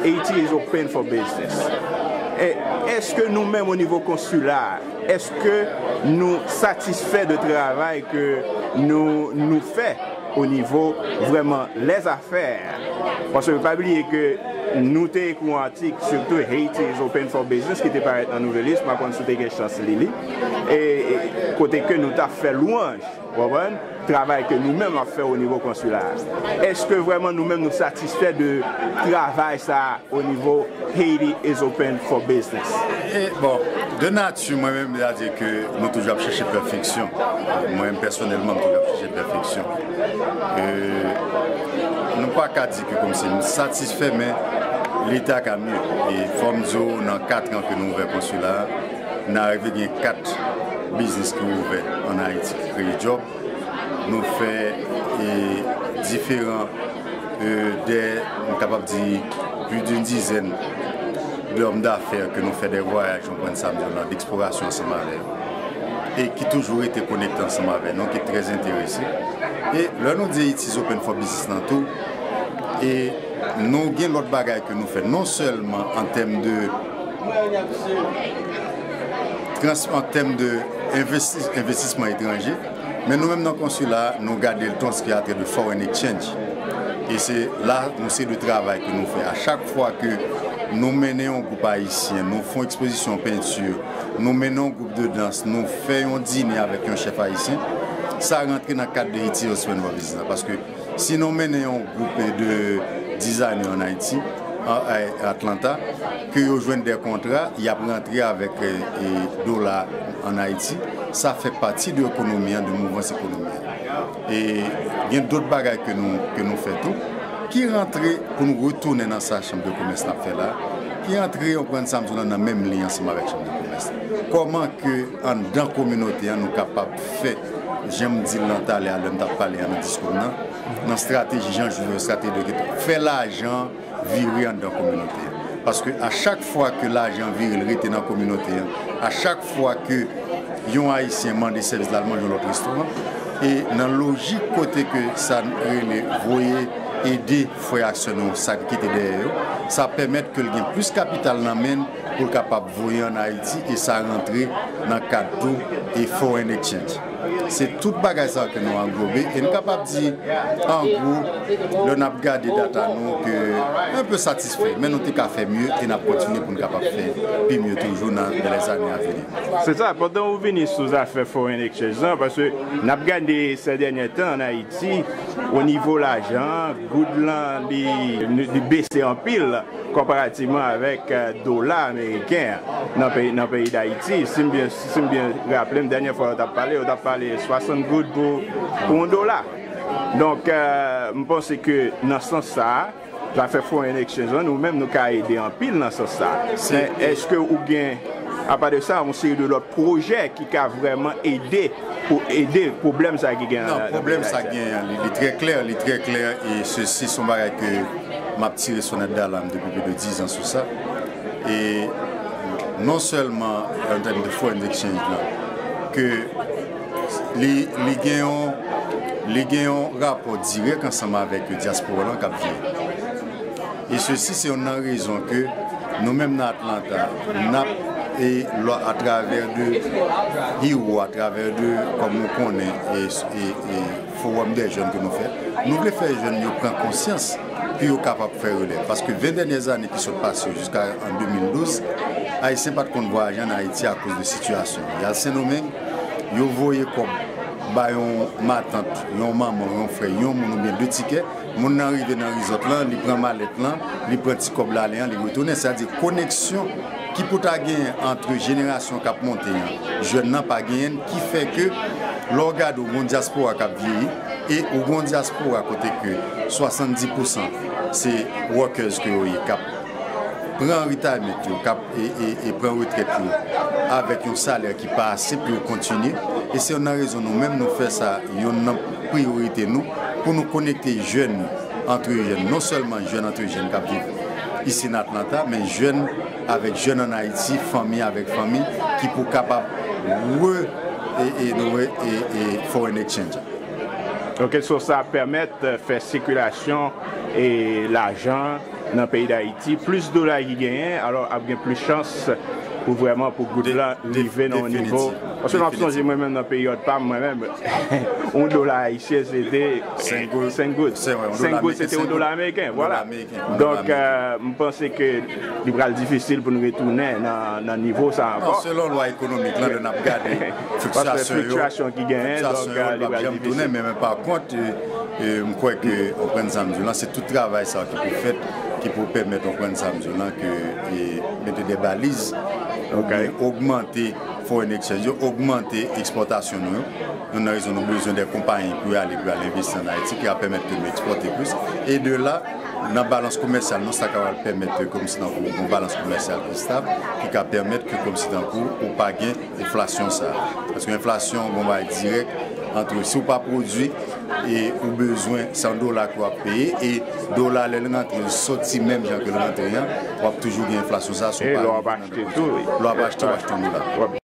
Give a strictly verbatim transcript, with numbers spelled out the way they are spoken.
Haiti is open for business. E èske nou menm o nivo konsila, èske nou satisfè de travay ke nou, nou fè o nivo vrèman lèzafè? Paske pa bliye ke nou te ekri yon atik, sitou Haiti is open for business, ki te parèt nan Nouvelliste, m pa konn si w te gen chans li li, e, e kote ke nou t ap fè lwanj, w konprann, travay ke nou menm ap fè o nivo konsila a. Èske vrèman nou menm nou satisfè de travay sa a o nivo Haiti is open for business? E, bon, de nati, mwen menm, sètadi ke nou toujou ap chèche pèfeksyon. Mwen menm, pèsonèlman, m toujou ap chèche pefeksyon. E, nou pa ka di ke kòmsi m satisfè, men li ta ka mye. E fò m di w, nan kat an ke nou ouvè konsila a, n arive gen kat biznis ki ouvè ann Ayiti, ki kreye djòb. Nou fè, e, diferan, e, de, m kapab di, plis d'une dizaine d'hommes d'affaires ke nou fè de vwayaj, w konprann sa m di w la, d'eksplorasyon ansanm avè yo, e ki toujou rete konekte ansanm avè nou, ki trè enterese. E lè nou di Haiti is open for business lan tou, e nou gen lòt bagay ke nou fè, non sèlman an tèm de trans-, an tèm de envesti-, envestisman etranje, men nou menm nan konsila a, nou gade l tou an se ki atè de foreign exchange. E se la, yon seri de travay ke nou fè. A chak fwa ke nou mennen yon gwoup ayisyen, nou fè yon ekspozisyon penti, nou mennen yon gwoup de dans, nou fè yon dine avèk yon chèf ayisyen, sa rantre nan kad de Haiti is open for business lan. Paske si nou mennen yon gwoup de designer ann Ayiti, a, a Atlanta, ke yo jwenn de kontra, y ap rantre avèk, e, e, dola ann Ayiti. Sa fè pati de ekonomi an, de mouvans ekonomi an. E gen dòt bagay ke nou, ke nou fè tou, ki rantre pou nou retounen nan sa chanm de komès n ap fè la, ki rantre, w konprann sa m di w la, nan menm liy ansanm avèk chanm de komès la. Kòman ke anndan kominote an nou kapab fè, jan m di l lan talè a, lè m t ap pale a nan diskou m nan, nan estrateji, jan Jules, estrateji de fè lajan vire anndan kominote an. Paske a chak fwa ke lajan vire, l rete nan kominote an, a chak fwa ke yon Ayisyen mande sèvis la, l manje yon lòt restoran, e nan lojik kote ke sa rele voye ede frè ak sè nou sa ki kite dèyè yo, sa pèmèt ke l gen plis kapital nan men l pou l kapab voye ann Ayiti, e sa rantre nan kad tou e foreign exchange. Se tout bagay sa yo ke nou anglobe, e n kapab di, an gwo, lè n ap gade data nou, ke n pe satisfè, men nou te ka fè mye, e n ap kontinye pou n kapab fè pi mye toujou nan, dans les années à venir. Se sa, pandan ou vini sou zafè foreign exchange lan, paske n ap gade sè dènye tan ann Ayiti, o nivo lajan, goud lan, li, li bese anpil konparativman avèk, eh, dola ameriken an nan peyi, nan peyi Dayiti. Si m byen, si m byen raple m, dènye fwa yo t ap pale, yo t ap pale swasant goud pou, pou yon dola. Donk, eh, m panse ke nan sans sa a, zafè foreign exchange lan, nou menm, nou ka ede anpil nan sans sa a. Men èske ou gen, apa de sa, yon seri de lòt pwojè ki ka vrèman ede pou ede pwoblèm sa ki gen nan, nan peyi Dayiti? Non, pwoblèm sa gen an, li, li trè klè, li trè klè, e sesi se yon bagay ke m ap tire sonèt dalam depi plis de diz an sou sa. E non sèlman an tèm de foreign exchange lan, ke li, li gen yon, li gen yon rapò dirèk ansanm avèk dyaspora lan k ap vini. E sesi se youn nan rezon ke nou menm nan Atlanta, n ap, e, lò, atravè de HIRO, atravè de, kòm nou konnen, e, e, e Forum des Jeunes ke nou fè, nou vle fè jèn yo pran konsyans pou yo kapab fè relèv. Paske ven dènyè ane ki sot pase yo, jiska an de mil douz, Ayisyen pa t konn vwayaje ann Ayiti akoz de sitiyasyon. Y al Sendomeng, yo voye kòb ba yon matant, yon manman, yon frè, yon moun oubyen de tikè. Moun nan rive nan resort lan, li pran malèt lan, li pran ti kòb l ale an, li retounen. Sètadi koneksyon ki pou ta genyen ant jenerasyon k ap monte an, jèn nan pa genyen l, ki fè ke lè w gade w gen yon dyaspora k ap vyeyi, e ou gen yon dyaspora kote ke swasanndis pousan se workers ke yo ye, k ap pran retirement yo, k ap, e, e, e pran retrèt yo avèk yon salè ki pa ase pou yo kontinye. E se youn nan rezon nou menm nou fè sa youn nan priyorite nou, pou nou konekte jèn antre jèn, non sèlman jèn antre jèn k ap viv isi nan Atlanta, men jèn avèk jèn ann Ayiti, fanmi avèk fanmi, ki pou kapab re, e, e, nou re, e, e, foreign exchange. Ok, so sa pèmèt, eh, fè sikilasyon e lajan nan peyi Dayiti, plis dola ki genyen, alò ap gen plis chans pou vrèman pou goud la rive nan yon nivo. Paske m ap sonje mwen menm nan peryòd pa m, mwen menm, yon dola ayisyen se te senk goud. Senk goud se te yon dola ameriken, vwala. Donk, euh, m panse ke li pral difisil pou nou retounen nan, nan nivo sa ankò. Non, selon lwa ekonomik la, lè n ap gade fliktiyasyon yo, fliktiyasyon ki genyen, donk, euh, li pral difisil. Men, men pa kont, euh, euh, m kwè ke, w konprann sa m di w lan, se tout travay sa ki pou fèt, ki pou pèmèt, w konprann sa m di w lan, ke, e, mete de baliz, oubyen ogmante foreign exchange yo, ogmante ekspòtasyon nou yo. Youn nan rezon nou bezwen de konpayi pou y ale, pou y al envesti ann Ayiti, ki va pèmèt ke nou ekspòte plis. E de la, nan balans komèsyal nou, sa ka pral pèmèt ke kòmsi tankou yon balans komèsyal ki stab, ki ka pèmèt ke kòmsi tankou ou pa gen enflasyon sa. Paske enflasyon, gon bagay dirèk, antre si w pa pwodui, e ou bezwen, se an dola ke w ap peye, e dola, lè l rantre, l soti menm jan ke l rantre an, w ap toujou gen enflasyon sa, si w pa... E lè w ap achte tou, wi. Lè w ap achte, w achte an dola.